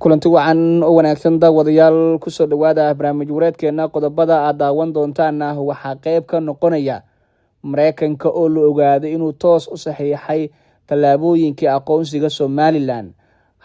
Kulanti wacan oo wanaagsan, daawadayaal. Kusoo dhawaada barnaamij wareedkeena. Qodobada aad daawan doontaana waxaa qeyb ka noqonaya Mareykanka oo la ogaaday inuu toos u saxiixay tallaabooyinkii aqoonsiga Somaliland.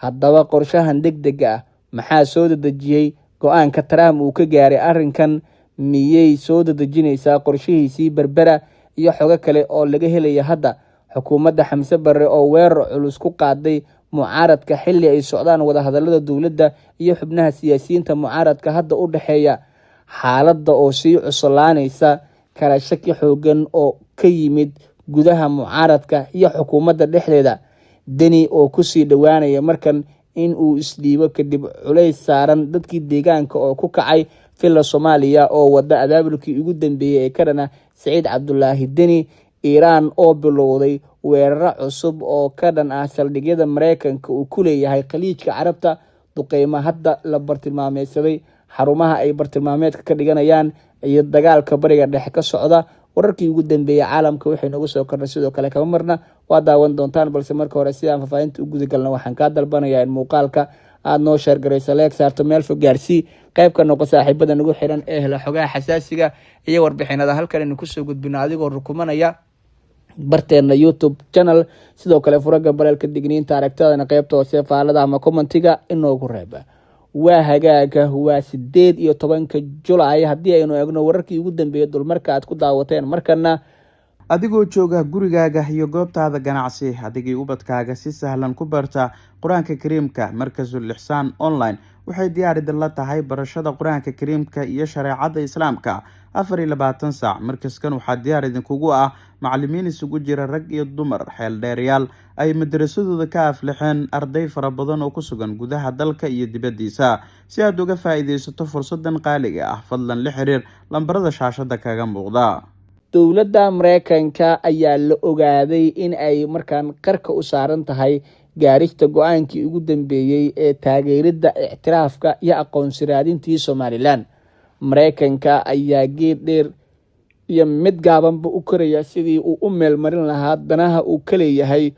Haddaba, qorshahan deg dega ah maxaa soo dedejiyey? Go-aanka Trump uu ka gaaray arrinkan miyey soo dedejineysaa qorshihiisii Berbera iyo xogo kale oo laga helaya hadda? Xukuumadda Xamse Barre oo weerar culus ku qaaday mucaaradka xilli ay socdaan wadahadalada dowladda iyo xubnaha siyaasiyiinta mucaaradka hadda u dhexeeya. Xaaladda oo sii cusulaanaysa, kala shaki xoogan oo ka yimid gudaha mucaaradka iyo xukuumadda dhexdeeda. Deni oo kusii dhowaanaya markan in uu isdhiibo kadib culays saaran dadkii deegaanka oo ku kacay. Villa Soomaaliya oo wada abaabulkii ugu dambeeyey ee ka dhana Saciid Cabdulaahi Deni. Iiraan oo bilowday weeraro cusub oo ka dhan ah saldhigyada Mareykanka uu ku leeyahay Khaliijka Carabta. Duqeymo hadda la bartilmaameysaday, xarumaha ay bartilmaameedka ka dhiganayaan iyo dagaalka Bariga Dhexe ka socda. Wararkii ugu dambeeyey caalamka waxay noogu soo kornay sidoo kale kama marna, waa daawan doontaan. Balse marka hore, si aan faahfaahinta u gudagalna, waxaan kaa dalbanayaa in muuqaalka aada noo share garayso, like saarto, meel fog gaarsii, qayb ka noqo saaxiibada nagu xiran ee hela xogaha xasaasiga iyo warbixinada halkan aynu kusoo gudbino, adigoo rukumanaya barteena YouTube channel. Sidoo kale furaga baleelka digniinta, aragtidana qeybta hoose faalada ama commentiga inoogu reeba. Waa hagaaga, waa 18-ka Julaay. Haddii aynu eegno wararkii ugu dambeeyay dulmarka aad ku daawateen, markana Adigoo jooga gurigaaga iyo goobtaada ganacsi, adigii ubadkaaga si sahlan ku barta Qur-aanka Kariimka. Markasul Ixsaan Online waxay diyaar idinla tahay barashada Qur-aanka Kariimka iyo shareecada Islaamka 24 saac. Markaskan waxaa diyaar idinkugu ah macalimiin isugu jira rag iyo dumar, xeel dheerayaal ay madrasadooda ka aflixeen arday fara badan oo ku sugan gudaha dalka iyo dibaddiisa. Si aad uga faa-iideysato fursadan qaaliga ah, fadlan la xiriir lambarada shaashada kaga muuqda. Dowladda Mareykanka ayaa la ogaaday in ay markaan qarka u saaran tahay gaarista go-aankii ugu dambeeyey ee taageeridda ictiraafka iyo aqoonsi raadintii Somaliland. Mareykanka ayaa geed dheer iyo mid gaabanba u koraya sidii uu u meelmarin lahaa danaha uu ka leeyahay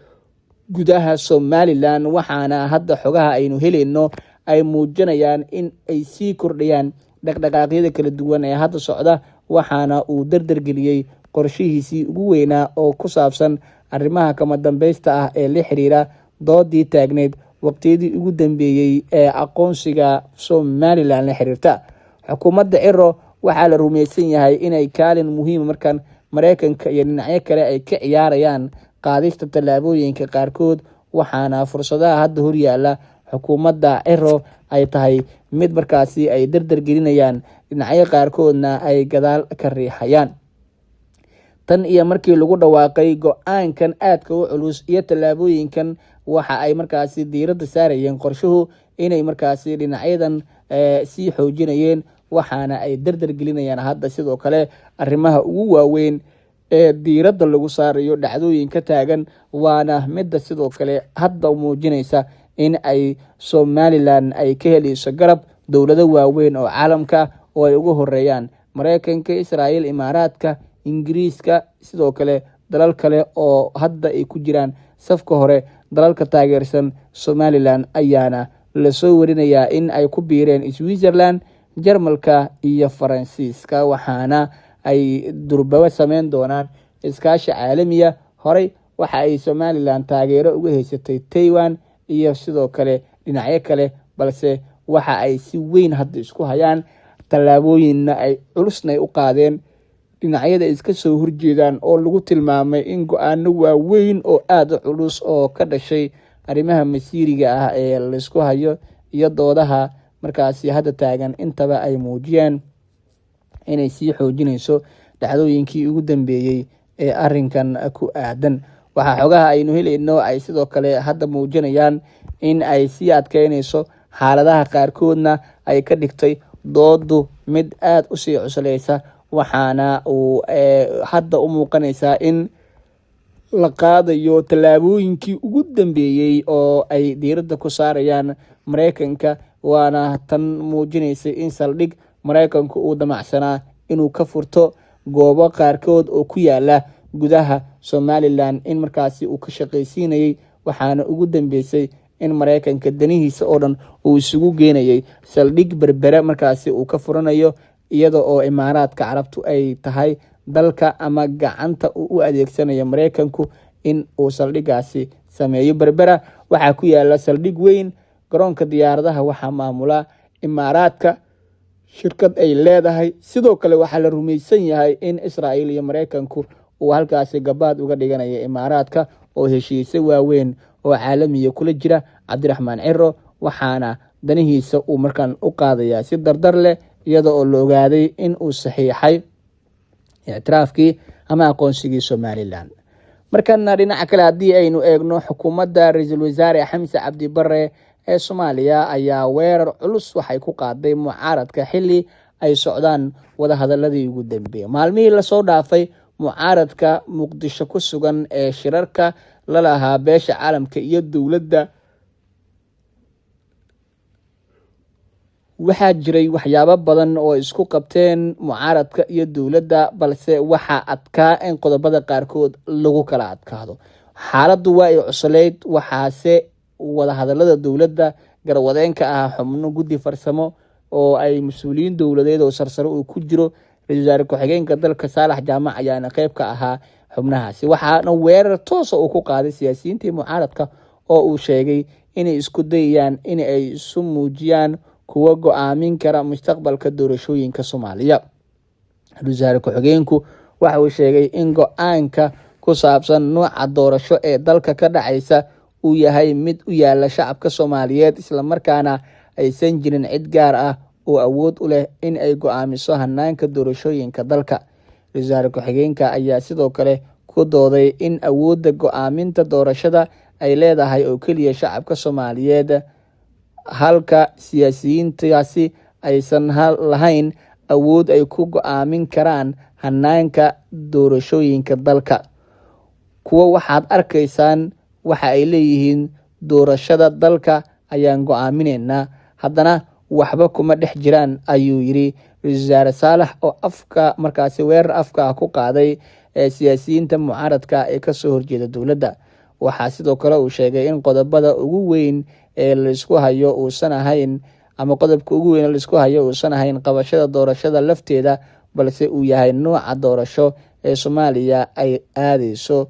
gudaha Somaliland, waxaana hadda xogaha aynu helayno ay muujinayaan in ay sii kordhayaan dhaqdhaqaaqyada kala duwan ee hadda socda, waxaana uu dardargeliyey qorshihiisii ugu weynaa oo ku saabsan arrimaha kama dambeysta ah ee la xiriira doodii taagneyd waqtiyadii ugu dambeeyey ee aqoonsiga Somaliland la xiriirta. Xukuumadda Ciro waxaa la rumaysan yahay inay kaalin muhiima markan Mareykanka iyo dhinacyo kale ay ka ciyaarayaan qaadista tallaabooyinka qaarkood, waxaana fursadaha hadda horyaala xukuumadda Ciro ay tahay mid markaasi ay dardar gelinayaan, dhinacyo qaarkoodna ay gadaal ka riixayaan. Tan iyo markii lagu dhawaaqay go-aankan aadka u culus iyo tallaabooyinkan, waxa ay markaasi diiradda saarayeen qorshuhu inay markaasi dhinacyadan sii xoojinayeen, waxaana ay dardar gelinayaan hadda sidoo kale arrimaha ugu waaweyn ee diiradda lagu saarayo dhacdooyinka taagan, waana midda sidoo kale hadda muujinaysa in ay Somaliland ay ka helayso garab dowlado waaweyn oo caalamka oo ay ugu horeeyaan Mareykanka, Israa'iil, Imaaraadka, Ingiriiska, sidoo kale dalal kale oo hadda ay ku jiraan safka hore. Dalalka taageersan Somaliland ayaana lasoo warinayaa in ay ku biireen Switzerland, Jarmalka iyo Faransiiska, waxaana ay durbaba sameyn doonaan iskaashi caalamiya. Horey waxa ay Somaliland taageero uga haysatay Taiwan iyo sidoo kale dhinacyo kale, balse waxa ay si weyn hadda isku hayaan, tallaabooyinna ay culusna ay u qaadeen dhinacyada iska soo horjeedaan oo lagu tilmaamay in go-aano waaweyn oo aada u culus oo ka dhashay arrimaha masiiriga ah ee laysku hayo iyo doodaha markaasi hadda taagan intaba ay muujiyeen inay sii xoojinayso dhacdooyinkii ugu dambeeyey ee arrinkan ku aadan. Waxaa xogaha aynu helayno ay sidoo kale hadda muujinayaan in ay sii adkeynayso xaaladaha qaarkoodna ay ka dhigtay doodu mid aada usii cusleysa, waxaana uu hadda u muuqanaysaa in la qaadayo tallaabooyinkii ugu dambeeyey oo ay diiradda ku saarayaan Mareykanka, waana tan muujinaysay in saldhig Mareykanku uu damacsanaa inuu ka furto goobo qaarkood oo ku yaala gudaha Somaliland in markaasi uu ka shaqaysiinayay, waxaana ugu dambeysay In Mareykanka danihiisa oo dhan uu isugu geenayay saldhig Berbere markaasi uu ka furanayo, iyada oo Imaaraadka Carabtu ay tahay dalka ama gacanta uu u adeegsanayo Mareykanku in uu saldhigaasi sameeyo. Berbera waxaa ku yaala saldhig weyn. Garoonka diyaaradaha waxaa maamula Imaaraadka, shirkad ay leedahay. Sidoo kale waxaa la rumaysan yahay in Israa'iil iyo Mareykanku uu halkaasi gabaad uga dhiganaya Imaaraadka, oo heshiisyo waaweyn oo caalamiya kula jira Cabdiraxmaan Ciro, waxaana danihiisa uu markaan u qaadayaa si dardar leh, iyada oo la ogaaday in uu saxiixay ictiraafkii ama aqoonsigii Somaliland. Markana dhinaca kale haddii aynu eegno, xukuumadda ra-iisul wasaare Xamse Cabdi Bare ee Soomaaliya ayaa weerar culus waxay ku qaaday mucaaradka xilli ay socdaan wadahadaladii ugu dambeeyey. Maalmihii lasoo dhaafay, mucaaradka Muqdisho ku sugan ee shirarka la lahaa beesha caalamka iyo dowladda, waxaa jiray waxyaabo badan oo isku qabteen mucaaradka iyo dowladda, balse waxaa adkaa in qodobada qaarkood lagu kala adkaado. Xaaladdu waa ay cuslayd, waxaase wadahadalada dowladda garwadeenka ah xubno guddi farsamo oo ay mas-uuliyiin dowladeed oo sarsare uu ku jiro ra-isul wasaare ku-xigeenka dalka Saalax Jaamac ayaana qeyb ka ahaa xubnahaasi. Waxaana weerar toosa uu ku qaaday siyaasiyiintii mucaaradka, oo uu sheegay inay isku dayayaan in ay isu muujiyaan kuwo go-aamin kara mustaqbalka doorashooyinka Soomaaliya. Ra-isul wasaare ku-xigeenku waxa uu sheegay in go-aanka ku saabsan nooca doorasho ee dalka ka dhacaysa uu yahay mid u yaala shacabka Soomaaliyeed, islamarkaana aysan jirin cid gaar ah oo awood u leh in ay go-aamiso hanaanka doorashooyinka dalka. Ra-isul wasaare ku-xigeenka ayaa sidoo kale ku dooday in awoodda go-aaminta doorashada ay leedahay oo keliya shacabka Soomaaliyeed, halka siyaasiyiintaasi aysan lahayn awood ay ku go-aamin karaan hanaanka doorashooyinka dalka. Kuwo waxaad arkaysaan waxa ay leeyihiin doorashada dalka ayaan go-aaminaynaa, haddana waxba kuma dhex jiraan, ayuu yiri ra-isul wasaare Saalax, oo afka markaasi weerar afka ah ku qaaday ee siyaasiyiinta mucaaradka ee kasoo horjeeda dowladda. Waxaa sidoo kale uu sheegay in qodobada ugu weyn ee laisku hayo uusan ahayn, ama qodobka ugu weyn ee laisku hayo uusan ahayn qabashada doorashada lafteeda, balse uu yahay nooca doorasho ee Soomaaliya ay aadeyso,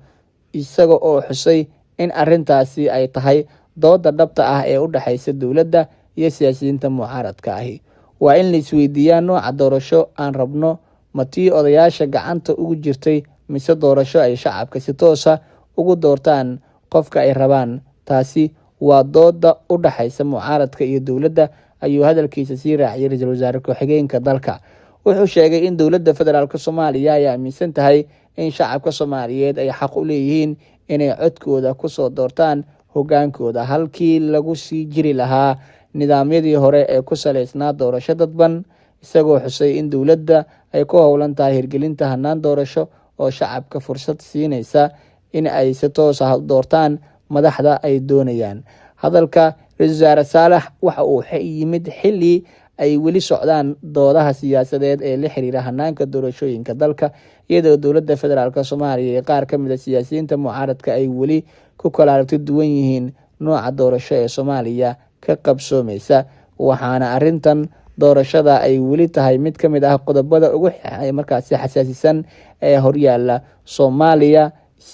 isaga oo xusay in arrintaasi ay tahay dooda dhabta ah ee u dhexeysa dowladda iyo siyaasiyiinta mucaaradka ahi. Waa in la isweydiiyaa nooca doorasho aan rabno: ma tii odayaasha gacanta ugu jirtay, mise doorasho ay shacabka si toosa ugu doortaan qofka ay rabaan? Taasi waa dooda u dhexeysa mucaaradka iyo dowladda, ayuu hadalkiisa sii raaciyay ra-iisul wasaare ku-xigeenka dalka. Wuxuu sheegay in dowladda federaalk Soomaaliya ay aaminsan tahay in shacabka Soomaaliyeed ay xaq u leeyihiin inay codkooda kusoo doortaan hogaankooda, halkii lagu sii jiri lahaa nidaamyadii hore ee ku saleysnaa doorasho dadban, isagoo xusay in dowladda ay ku howlan tahay hirgelinta hanaan doorasho oo shacabka fursad siinaysa in ay si toos ah doortaan madaxda ay doonayaan. Hadalka ra-isul wasaare Saalax waxa uu yimid xilli ay weli socdaan doodaha siyaasadeed ee la xiriira hanaanka doorashooyinka dalka, iyadoo dowladda federaalk Soomaaliya iyo qaar kamid a siyaasiyiinta mucaaradka ay weli ku kala aragti duwan yihiin nooca doorasho ee Soomaaliya ka qabsoomeysa. Waxaana arrintan doorashada ay weli tahay mid ka mid ah qodobada ugu markaasi xasaasisan ee horyaala Soomaaliya,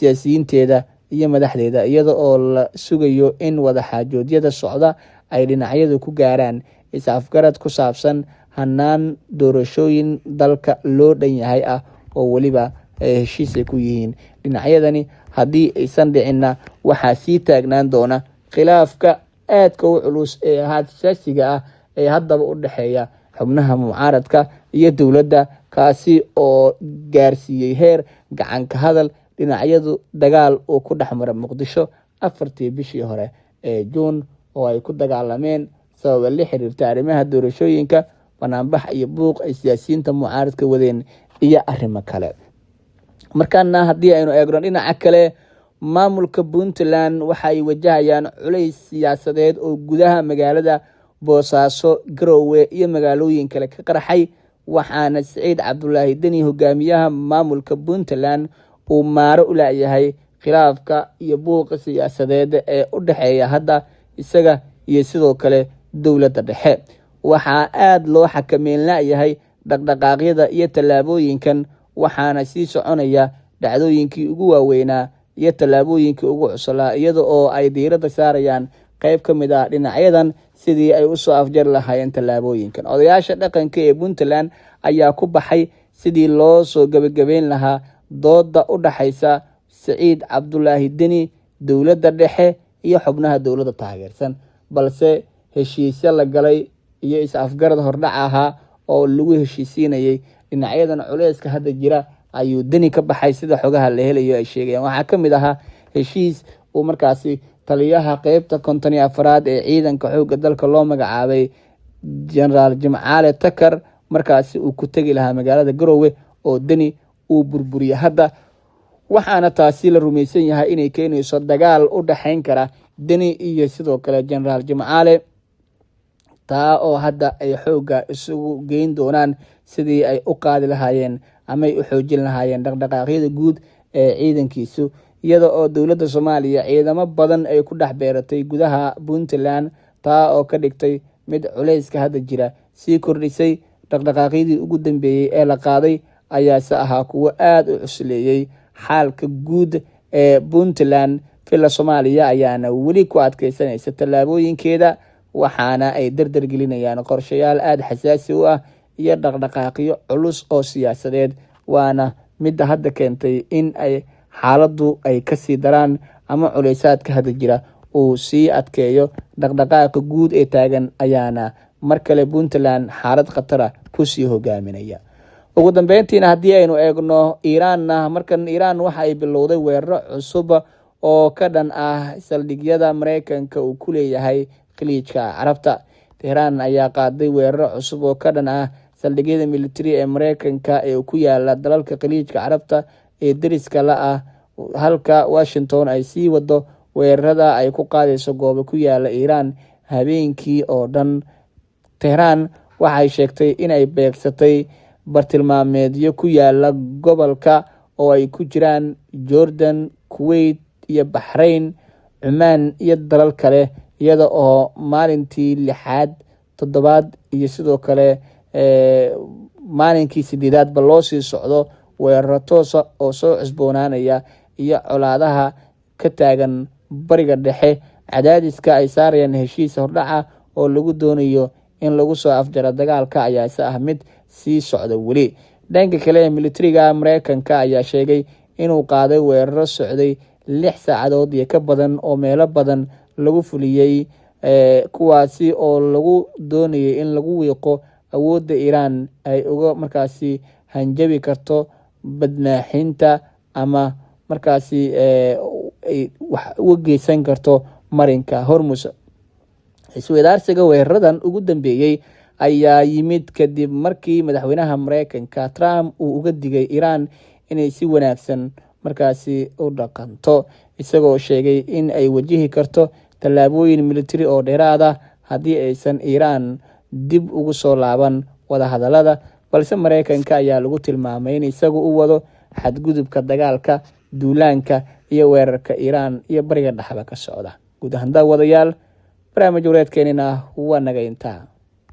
siyaasiyiinteeda iyo madaxdeeda, iyada oo la sugayo in wadaxaajoodyada socda ay dhinacyadu ku gaaraan is-afgarad ku saabsan hanaan doorashooyin dalka loo dhan yahay ah, oo weliba ay heshiis ay ku yihiin dhinacyadani. Haddii aysan dhicinna, waxaa sii taagnaan doona khilaafka aadka u culus ee xasaasiga ah ee haddaba u dhexeeya xubnaha mucaaradka iyo dowladda, kaasi oo gaarsiiyey heer gacanka hadal dhinacyadu dagaal uu ku dhex mara Muqdisho 4tii bishii hore ee Juun, oo ay ku dagaalameen sababa la xiriirta arrimaha doorashooyinka, banaanbax iyo buuq ay siyaasiyiinta mucaaradka wadeen iyo arrimo kale. Markaana haddii aynu eegno dhinaca kale, maamulka Puntland waxa ay wajahayaan culays siyaasadeed oo gudaha magaalada Boosaaso, Garowe iyo magaalooyin kale ka qarxay, waxaana Siciid Cabdulaahi Deni, hogaamiyaha maamulka Puntland, uu maaro u laayahay khilaafka iyo buuqa siyaasadeed ee u dhexeeya hadda isaga iyo sidoo kale dowladda dhexe. Waxaa aada loo xakameyn la-yahay dhaqdhaqaaqyada iyo tallaabooyinkan, waxaana sii soconaya dhacdooyinkii ugu waaweynaa iyo tallaabooyinkii ugu cuslaa, iyada oo ay diiradda saarayaan qeyb ka mid ah dhinacyadan sidii ay usoo afjari lahaayeen tallaabooyinkan. Odayaasha dhaqanka ee Puntland ayaa ku baxay sidii loo soo gebagabeyn lahaa dooda u dhaxaysa Saciid Cabdulaahi Deni, dowladda dhexe iyo xubnaha dowladda taageersan, balse heshiisyo la galay iyo is-afgarad hordhac ahaa oo lagu heshiisiinayay dhinacyadan culeyska hadda jira ayuu Deni ka baxay, sida xogaha la helayo ay sheegayaan. Waxaa ka mid ahaa heshiis uu markaasi taliyaha qeybta 54aad ee ciidanka xoogga dalka loo magacaabay Jenaraal Jimcaale Takar markaasi uu ku tegi lahaa magaalada Garowe oo Deni uu burburiyey hadda, waxaana taasi la rumaysan yahay inay keenayso dagaal u dhexeyn kara Deni iyo sidoo kale Jenaraal Jimcaale, taa oo hadda ay xoogga isugu geyn doonaan sidii ay u qaadi lahaayeen ama ay u xoojin lahaayeen dhaqdhaqaaqyada guud ee ciidankiisu, iyada oo dowladda Soomaaliya ciidamo badan ay ku dhex beeratay gudaha Puntland, taa oo ka dhigtay mid culeyska hadda jira sii kordhisay. Dhaqdhaqaaqyadii ugu dambeeyey ee la qaaday ayaase ahaa kuwo aada u cusleeyey xaalka guud ee Puntland. Villa Soomaaliya ayaana weli ku adkeysanaysa tallaabooyinkeeda, waxaana ay dardar gelinayaan qorshayaal aada xasaasi u ah iyo dhaqdhaqaaqyo culus oo siyaasadeed, waana midda hadda keentay in ay xaaladdu ay kasii daraan ama culeysaadka hadda jira uu sii adkeeyo. Dhaqdhaqaaqa guud ee taagan ayaana mar kale Puntland xaalad khatara kusii hogaaminaya. Ugu dambeyntiina, haddii aynu eegno Iiraanna, markan Iiraan waxa ay bilowday weeraro cusub oo ka dhan ah saldhigyada Mareykanka uu ku leeyahay Khaliijka Carabta. Tehraan ayaa qaaday weeraro cusub oo ka dhan ah saldhigyada militari ee Mareykanka ee ku yaala dalalka Khaliijka Carabta ee deriska la ah, halka Washington ay sii wado weerarada ay ku qaadayso goobo ku yaala Iiraan habeenkii oo dhan. Tehraan waxay sheegtay inay beegsatay bartilmaameedyo ku yaala gobolka oo ay ku jiraan Jordan, Kuwait iyo Baxrayn, Cumaan iyo dalal kale, iyada oo maalintii lixaad, toddobaad iyo sidoo kale maalinkii sideedaadba loo sii socdo weeraro toosa oo soo cusboonaanaya iyo colaadaha ka taagan Bariga Dhexe. Cadaadiska ay saarayaan heshiis hordhaca oo lagu doonayo in lagu soo afjaro dagaalka ayaase ah mid sii socda weli. Dhanka kale ee militariga Mareykanka ayaa sheegay inuu qaaday weeraro socday 6 saacadood iyo ka badan oo meelo badan lagu fuliyey, kuwaasi oo lagu doonayay in lagu wiiqo awoodda Iiraan ay uga markaasi hanjabi karto badmaaxinta ama markaasi ay wax uga geysan karto marinka Hormus. Isweydaarsiga weeraradan ugu dambeeyey ayaa yimid kadib markii madaxweynaha Mareykanka Trump uu uga digay Iiraan inay si wanaagsan markaasi u dhaqanto, isagoo sheegay in ay wajihi karto tallaabooyin militari oo dheeraad ah haddii aysan Iiraan dib ugu soo laaban wadahadalada. Balse Mareykanka ayaa lagu tilmaamay in isagu u wado xadgudubka dagaalka, duulaanka iyo weerarka Iiraan iyo Bariga Dhexba ka socda. Guud ahaan, daawadayaal, barnaamij wareedkeenina waa naga intaa.